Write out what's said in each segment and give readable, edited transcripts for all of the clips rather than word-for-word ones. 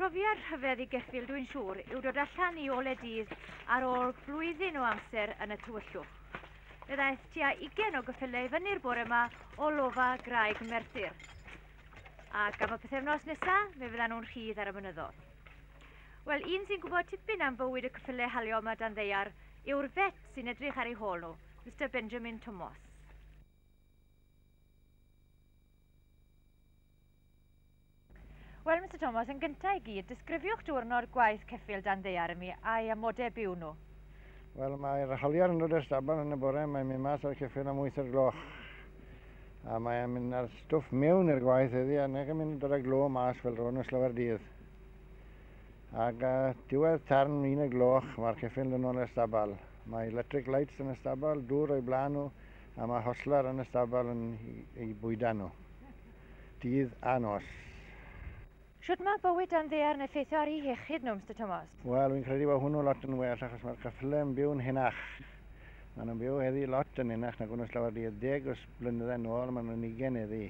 Profiad rhyfedd i geffyl, dwi'n siŵr, yw dod allan i ole dydd ar ôl blwyddyn o amser yn y tywyllwch. Fe ddaeth tua 20 o geffylau i fyny'r bore yma o lofa Graig Merthyr. Ac am y pythefnos nesa, fe fyddan nhw'n rhydd ar y mynyddodd. Wel, un sy'n gwybod tipyn am fywyd y ceffylau halio yma dan ddaear yw'r vet sy'n edrych ar eu hôl nhw, Mister Benjamin Tomos. Wel, Mister Thomas, yn gyntaf i gyd, disgrifiwch diwrnod gwaith ceffyl dan ddaear i mi a'i amodau byw nhw. Wel, mae'r holiad yn dod i'r stabal yn y bore, mae'n mynd mas o'r ceffyl am 8 o'r gloch. A mae'n mynd â'r stwff mewn i'r gwaith heddi, a nag yn mynd dod â glo mas fel ro'n nhw slawer dydd. Ac diwedd tarn 1 y gloch, mae'r ceffyl yn ôl i'r stabal. Mae electric lights yn y stabal, dŵr o'i blaen nhw, a mae hostler yn y stabal yn i bwyda nhw. Dydd a nos. Shwt mae bywyd dan ddaear yn effeithio ar eu hiechyd nhw, Mister Thomas? Wel, fi'n credu bod hwnnw lot yn well achos mae'r ceffylau yn byw'n henach. Maen nhw'n byw heddi lot yn henach nag o'n nhw slawer dydd. 10 o blynydde nôl, maen nhw'n 20 heddi.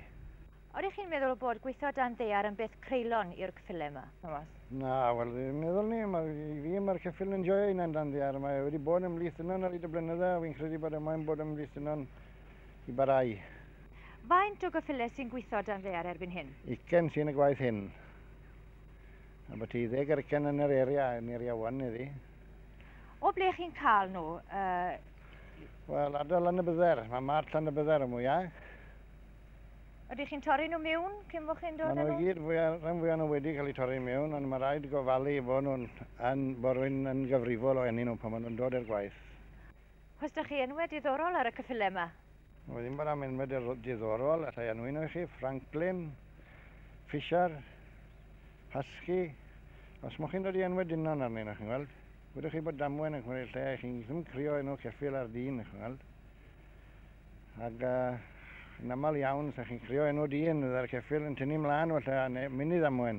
Oeddech chi'n meddwl bod gweithio dan ddaear yn beth creulon i'r ceffylau yma, Thomas? Na, wel, fi'n meddwl ni, mae, i fi mae'r ceffyl yn joio hunan dan ddaear. Mae wedi bod ymhlith ynon ar hyd y blynydde, a fi'n credu bod e moyn bod ymhlith ynon i barhau. Faint o geffylau sy'n gweithio dan ddaear erbyn hyn? 20 sy'n y gwaith hyn. A bod ti 20 yn yr area, yn area 1 iddi. O ble chi'n cael nhw? Wel, ardal Llanybydder. Mae mart Llanybydder y mwyaf. Ydych chi'n torri nhw mewn cyn bod chi'n dod â nhw? Maen nhw i gyd, fwyaf, rhan fwyaf nhw wedi cael eu torri mewn, ond mae rhaid gofalu bod nhw'n yn, bod rhywun yn gyfrifol o enni nhw pan maen nhw'n dod i'r gwaith. Oes 'da chi enwau diddorol ar y ceffylau yma? Wel, ddim bod am enwau diddorol, allai enwi nhw i chi, Franklin, Fisher, Husky. Os moch chi'n dod i enwau dynon arnyn nhw, chi'n gweld. Gwydwch chi bod damwain yn cymryd lle, chi'n ddim crio enw ceffyl ar dyn, chi'n gweld. Ac yn aml iawn, sa chi'n crio enw dyn, fydda'r ceffyl yn tynnu mlaen falle, a neu, mynd i ddamwain.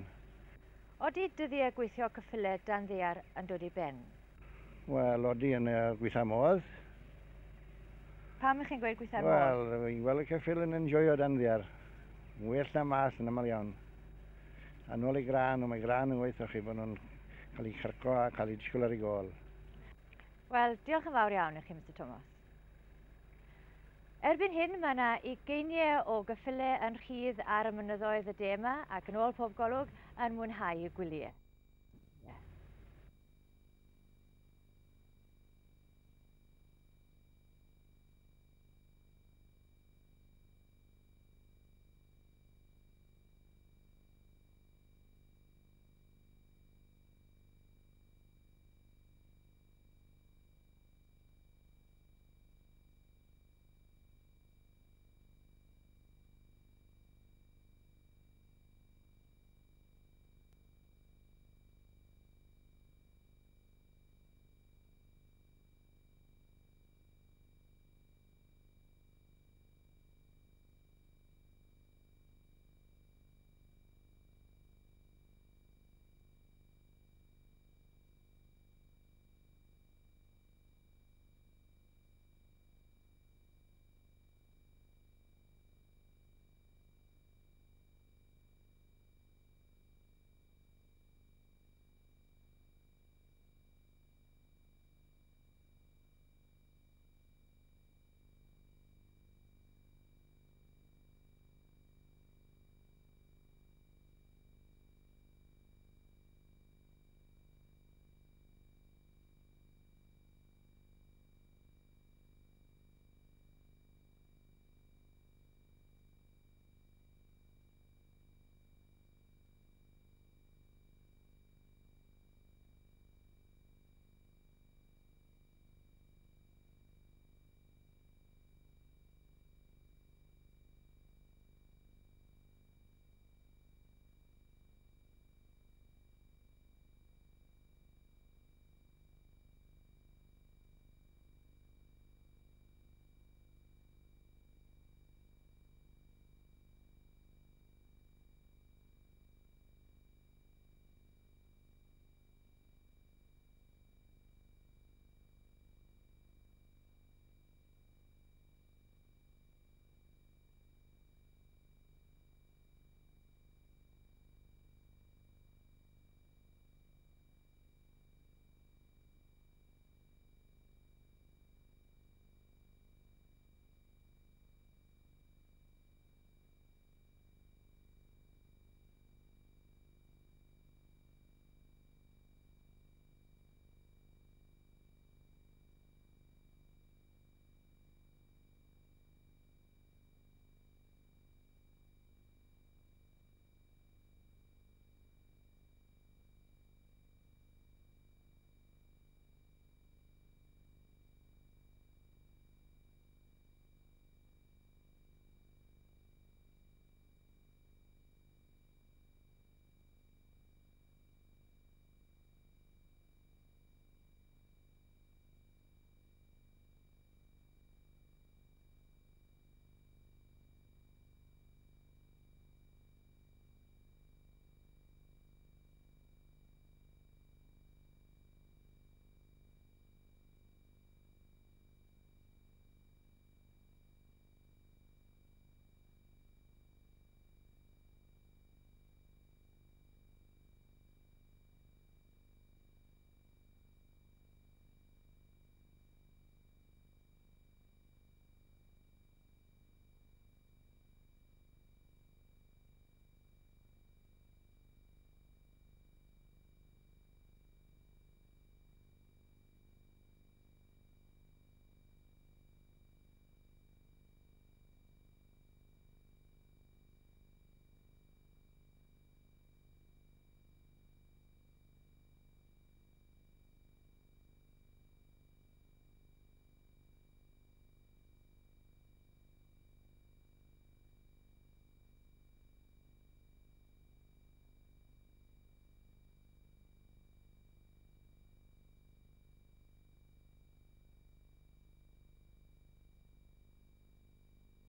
Odi dyddiau gweithio ceffylau dan ddaear yn dod i ben? Wel, odi yn gweitha modd. Pam ych chi'n gweud gweitha'r modd? Wel, fi'n gweld y ceffyl yn enjoyo dan ddaear. Well na mas yn aml iawn. A nôl i grân, mae grân yn gweithio chi bod nhw'n cael eu chyrco a cael eu disgwyl ar eu gôl. Wel, diolch yn fawr iawn i chi, Mister Thomas. Erbyn hyn, mae yna ugeiniau o geffylau yn rhydd ar y mynyddoedd y de yma ac yn ôl pob golwg yn mwynhau y gwyliau.